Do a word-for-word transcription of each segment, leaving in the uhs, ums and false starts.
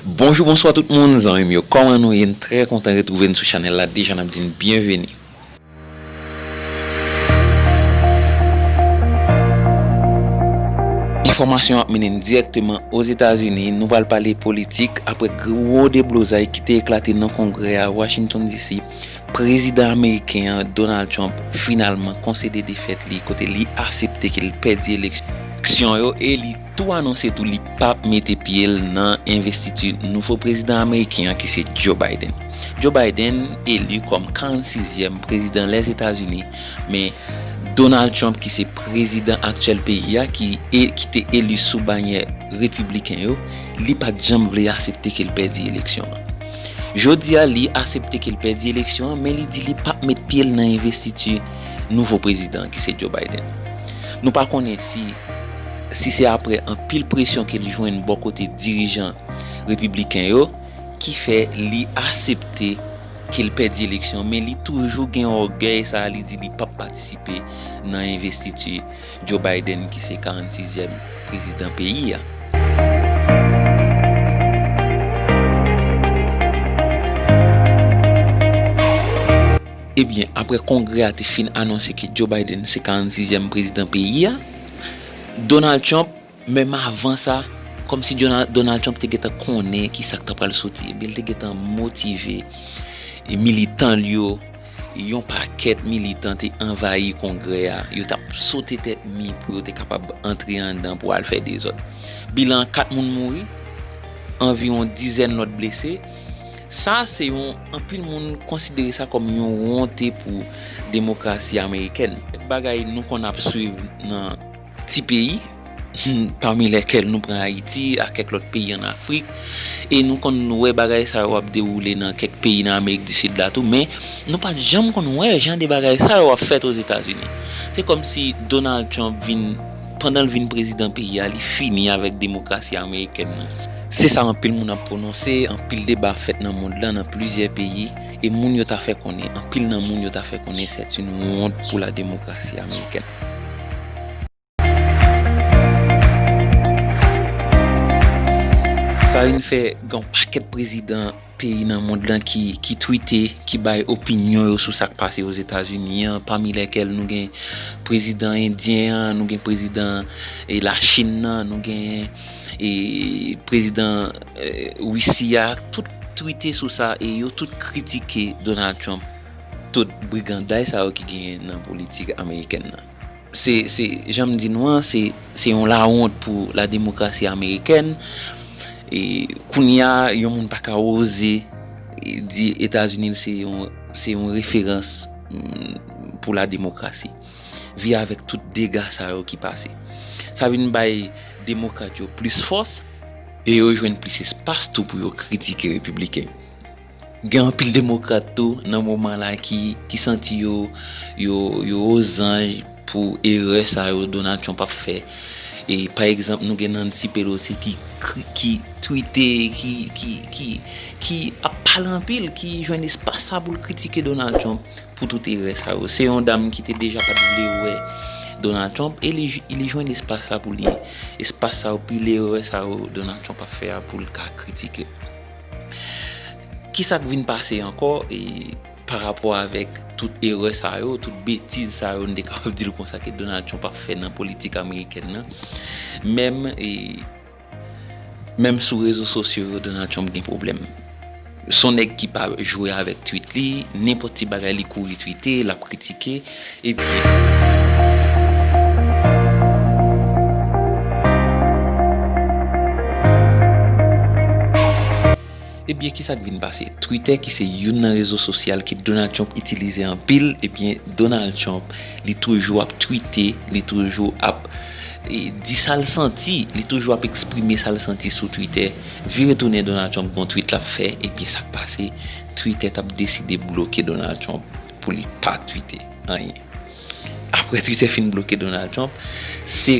Bonjou, bonswa tout moun, zanmi m yo. Kòman nou ye? M trè kontan retwouve n sou chanèl la. Deja n ap di n byenveni. Enfòmasyon ap mennen n dirèkteman Ozetazini. Nou pral pale politik apre gwo deblozay ki te eklate nan Kongrè a Washington D C. Prezidan ameriken an, Donald Trump, finalman konsede defèt li, kote li asepte ke l pèdi eleksyon yo e li tou anonse tou li p ap mete pye l nan envestiti nouvo prezidan ameriken an, ki se Joe Biden. Joe Biden eli kòm karannsizyèm prezidan Lèzetazini, men Donald Trump, ki se prezidan aktyèl peyi a, ki, e, ki te eli sou banyè repibliken yo, li pa t janm vle asepte ke l pèdi eleksyon an. Jodi a, li asepte ke l pèdi eleksyon an, men li di li p ap met pye l nan envestiti nouvo prezidan an, ki se Joe Biden. Nou pa konnen si, si se apre anpil presyon ke l jwenn bò kote dirijan repibliken yo ki fè li asepte ke l pèdi eleksyon, men li toujou gen ògèy sa a, li di li p ap patisipe nan envestiti Joe Biden, ki se karannsizyèm prezidan peyi a. Ebyen, apre Kongrè a te fin anonse ke Joe Biden se karannsizyèm prezidan peyi a, Donald Trump, menm avan sa, kòmsi Donald, Donald Trump te gentan konnen ki sa k ta pral soti, ebyen, li te gentan motive e militan l yo, yon pakèt militan te anvayi Kongrè a. Yo t ap sote tèt mi pou yo te kapab antre anndan pou al fè dezòd. Bilan an, kat moun mouri, anviwon dizèn lòt blese. Sa, se yon, anpil moun konsidere sa kòm yon wonte pou demokrasi amerikèn. Bagay nou konn ap swiv nan ti peyi, pami lèkèl nou pran Ayiti, ak kèk lòt peyi ann Afrik, e nou konn wè bagay sa yo ap dewoule nan kèk peyi nan Amerik di Sid la tou, men nou pa t janm konn wè jan de bagay sa yo ap fèt Ozetazini. Se kòmsi Donald Trump vin, pandan l vin prezidan peyi a, li fini avèk demokrasi amerikèn nan. Se sa anpil moun ap pwononse, anpil deba ap fèt nan mond lan, nan plizyè peyi, e moun yo ta fè konnen, anpil nan moun yo ta fè konnen, c'est une honte pour la démocratie américaine. Sa vin fè gen yon pakèt prezidan peyi nan mond lan ki, ki twite, ki bay opinyon yo sou sa k pase Ozetazini an, pami lèkèl nou gen prezidan endyen an, nou gen prezidan, e, Lachin nan, nou gen, e, prezidan, e, Risi a, tout twite sou sa e yo tout kritike Donald Trump, tout briganday sa yo ki genyen nan politik amerikèn nan. Se, se, jan m di nou an, se, se yon lawont pou la demokrasi amerikèn. E kounye a, yon moun pa ka oze, e, di Etazini se yon, se yon referans, mm, pou la demokrasi. Vi avèk tout dega sa yo ki pase. Sa vin bay demokrat yo plis fòs, e yo jwenn plis espas tou pou yo kritike repibliken yo. Gen anpil demokrat tou nan moman la ki, ki santi yo, yo, yo ozanj pou erè sa yo Donald Trump ap fè. E, pa egzanp, nou gen Nancy Pelosi ki kri-, ki twite, ki, ki, ki, ki ap pale anpil, ki jwenn espas sa pou l kritike Donald Trump pou tout erè sa yo. Se yon dam ki te deja pa t vle wè Donald Trump, e li, li jwenn espas sa pou li, espas sa yo, pil erè sa yo Donald Trump ap fè a pou l ka kritike. Ki sa k vin pase ankò, e, pa rapò avèk tout erè sa yo, tout betiz sa yo, n te kapab di l konsa, ke Donald Trump ap fè nan politik amerikèn nan? Menm, e, menm sou rezo sosyo yo, Donald Trump gen pwoblèm. Se yon nèg ki pa jwe avèk tweet li, nenpòt ti bagay li kouri twite, l ap kritike, ebyen. Ebyen, ki sa k vin pase? Twitter, ki se youn nan rezo sosyal ke Donald Trump itilize anpil, ebyen, Donald Trump, li toujou ap twite, li toujou ap, e, di sa l santi, li toujou ap eksprime sa l santi sou Twitter. Vire tounen, Donald Trump gon tweet l ap fè, ebyen, sa k pase? Twitter t ap deside bloke Donald Trump pou li pa twite anyen. Apre Twitter fin bloke Donald Trump, se,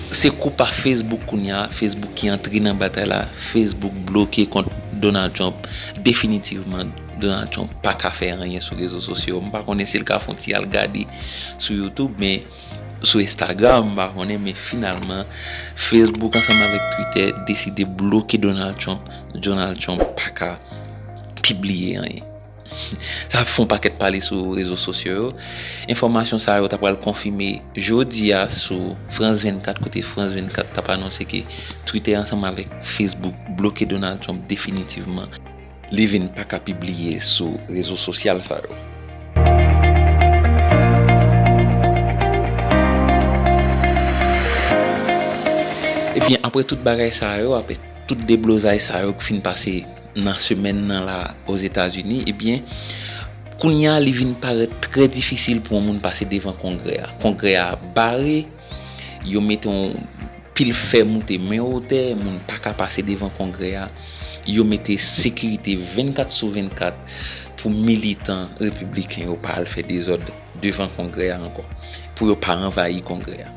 se kou pa Facebook kounye a, Facebook ki antre nan batay la, Facebook bloke kont Donald Trump definitivman. Donald Trump pa ka fè anyen sou rezo sosyo. M pa konnen si l ka fè yon ti al gade sou YouTube, men sou Instagram, m pa konnen, men finalman, Facebook ansanm avèk Twitter deside bloke Donald Trump. Donald Trump pa ka pibliye anyen. Sa fè yon pakèt pale sou rezo sosyo yo. Enfòmasyon sa yo ta pral konfime jodi a sou France vennkat, kote France vennkat t ap anonse ke Twitter ansanm avèk Facebook bloke Donald Trump definitivman. Li vin pa ka pibliye sou rezo sosyal sa yo. Ebyen, apre tout bagay sa yo, apre tout deblozay sa yo ki fin pase nan semèn nan la Ozetazini, ebyen, kounye a li vin parèt trè difisil pou yon moun pase devan Kongrè a. Kongrè a bare, yo mete yon pil fè moute men wotè, moun pa ka pase devan Kongrè a. Yo mete sekirite vennkat sou vennkat pou militan repibliken yo pa al fè dezòd devan Kongrè a ankò, pou yo pa anvayi Kongrè a.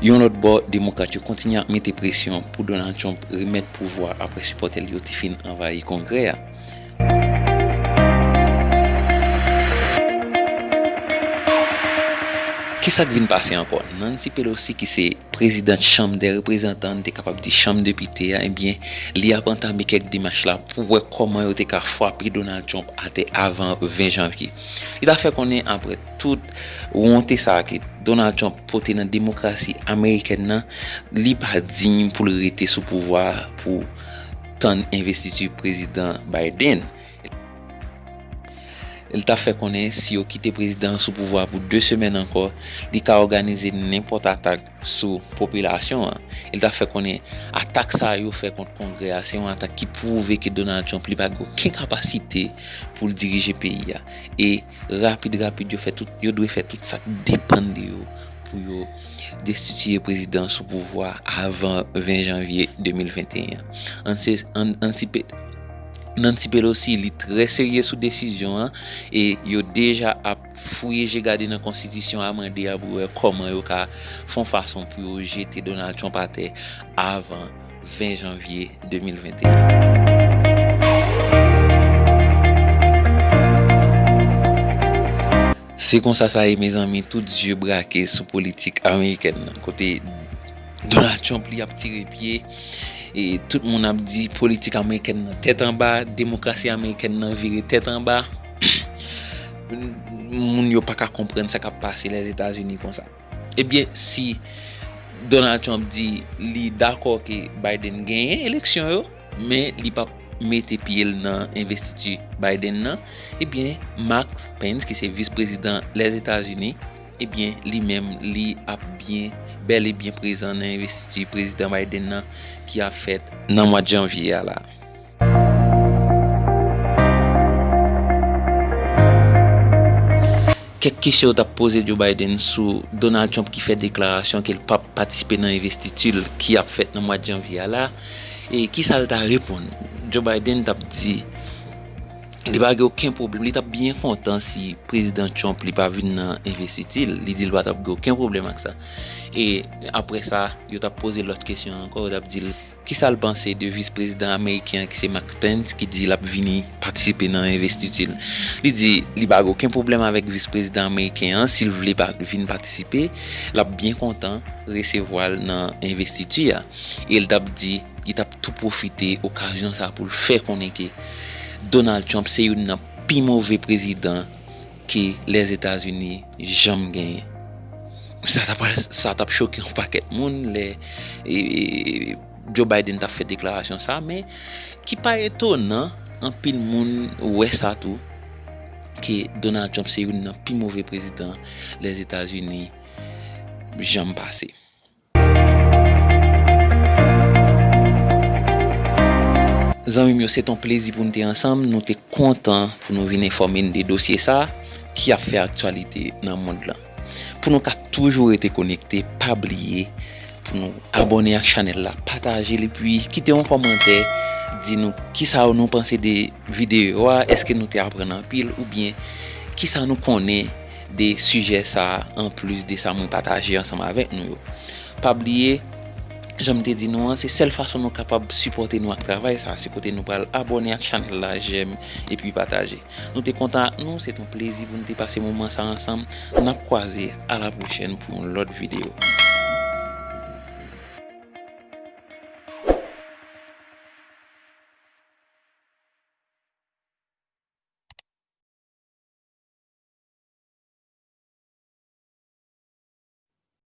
Yon lòt bò, Demokrat yo kontinye ap mete presyon pou Donald Trump remèt pouvwa apre sipòtè l yo te fin anvayi Kongrè a. Kisa k vin pase ankò? Nancy Pelosi, ki se prezidan Chanm dè Reprezantan, n te kapab di Chanm Depite a, ebyen, li ap antame kèk demach la pou wè kòman yo te ka frape Donald Trump atè avan ven janvye. Li ta fè konnen, apre tout wonte sa a ke Donald Trump pote nan demokrasi amerikèn nan, li pa diy pou l rete sou pouvwa a pou tann envestiti prezidan Biden. Li ta fè konnen si yo kite prezidan an sou pouvwa a pou de semèn ankò, li ka òganize nenpòt atak sou popilasyon an. Li ta fè konnen atak sa a yo fè kont Kongrè a, se yon atak ki pwouve ke Donald Trump li pa gen okenn kapasite pou l dirije peyi a. E rapid, rapid, yo fè tout, yo dwe fè tout sa k depann de yo pou yo destitiye prezidan sou pouvwa avan ven janvye de mil venteyen an. Ann se, ann, ann sipe, Nancy Pelosi, li trè serye sou desizyon an e yo deja ap fouye je gade nan konstitisyon amande a pou wè kòman yo ka fè yon fason pou yo jete Donald Trump atè avan ven janvye de mil venteyen. Se konsa sa ye, mezanmi, tout zye brake sou politik amerikèn nan, kote Donald Trump li ap tire pye, e tout moun ap di politik amerikèn nan tèt anba, demokrasi amerikèn nan vire tèt anba. Moun yo pa ka konprann sa k ap pase Lèzetazini konsa. Ebyen, si Donald Trump di li dakò ke Biden genyen eleksyon yo, men li p ap mete pye l nan envestiti Biden nan, ebyen, Mike Pence, ki se vis prezidan Lèzetazini, ebyen, li menm, li ap byen, bèl e byen prezan nan envestiti prezidan Biden nan ki ap fèt nan mwa janvye a la. Kèk kesyon yo t ap poze Joe Biden sou Donald Trump ki fè deklarasyon ke l p ap patisipe nan envestiti l ki ap fèt nan mwa janvye a la. E kisa l ta reponn? Joe Biden t ap di li pa gen okenn pwoblèm, li t ap byen kontan si prezidan Trump li pa vin nan envestiti l. Li di l pa t ap gen okenn pwoblèm ak sa. E apre sa, yo t ap poze lòt kesyon ankò, yo t ap di l kisa l panse de vis prezidan ameriken an ki se Mike Pence ki di l ap vini patisipe nan envestiti l. Li di li pa gen okenn pwoblèm avèk vis prezidan ameriken an, si l vle pa, vin patisipe, l ap byen kontan resevwa l nan envestiti a. E l t ap di, li t ap tou pwofite okazyon sa a pou l fè konnen ke Donald Trump se youn nan pi move prezidan ke Lèzetazini janm genyen. Sa t ap, sa t ap choke yon pakèt moun lè, e, e, Joe Biden t ap fè deklarasyon sa, men ki pa etonan, anpil moun wè sa tou, ke Donald Trump se youn nan pi move prezidan Lèzetazini janm pase. Zanmi m yo, se t on plezi pou n te ansanm. Nou te kontan pou nou vin enfòme n de dosye sa a ki ap fè aktyalite nan mond lan. Pou nou ka toujou rete konekte, pa bliye pou nou abòne ak chanèl la, pataje l, epi kite yon kòmantè, di nou kisa nou panse de videyo a, èske nou te aprann anpil, oubyen kisa nou konnen de sijè sa a, anplis de sa mwen pataje ansanm avèk nou yo. Pa bliye, Jan m te di nou an, se sèl fason nou kapab sipòte nou ak travay sa, se kote nou pral abòne ak chanèl la, jèm, epi pataje. Nou te kontan ak nou, se t on plezi pou nou te pase moman sa ansanm. N ap kwaze, a la pwochèn pou yon lòt videyo.